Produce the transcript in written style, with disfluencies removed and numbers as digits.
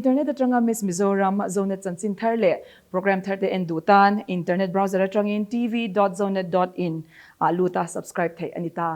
Internet atanga Miss Mizoram Zonet chanchin thar leh program thar te en duh tan internet browser atangin tv dot zonet dot in ah lut a subscribe theih a ni ta.